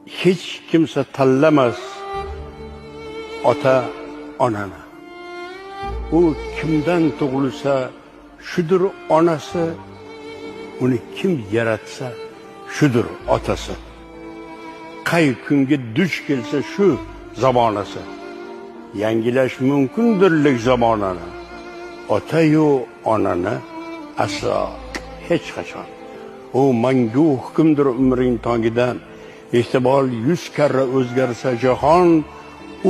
Hech kimsa tanlamas ota onani. U kimdan tug'ilsa shudur onasi, uni kim yaratsa shudur otasi. Qay kunga duch kelsa shu zamonasi. Yangilash mumkindirlik zamonani. Ota-yu onani aslo hech qachon. U mangu hukmdir umring tongidan. Ehtimol 100 karra o'zgarsa jahon,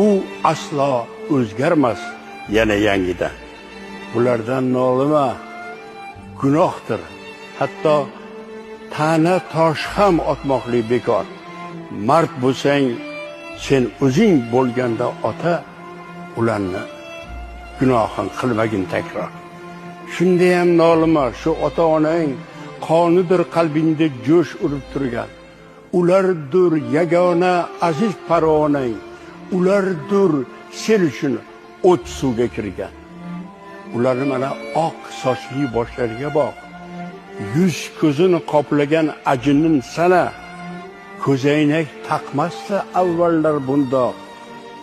u aslo o'zgarmas yana yangidan. Bulardan nolima, gunohdir. Hatto ta'na tosh ham otmoqlik bekor. Mard bo'lsang, sen o'zing bo'lganda ota, ularni gunohin qilmagin takror. Shunda ham nolima, shu ota-onang qonidir qalbingda jo'sh urib turgan. Ulardir yagona aziz parvonang, ulardir sen uchun o't suvga kirgan. Ularni mana oq sochli boshlariga boq. Yuz ko'zini qoplagan ajinin sana. Ko'zoynak taqmasdi avvallar bundoq.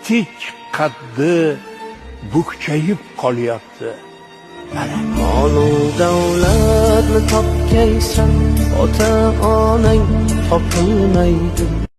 Tik qaddi bukchayib qolyapti. Mana Molu davlatni topgaysan, ota onang topilmaydi.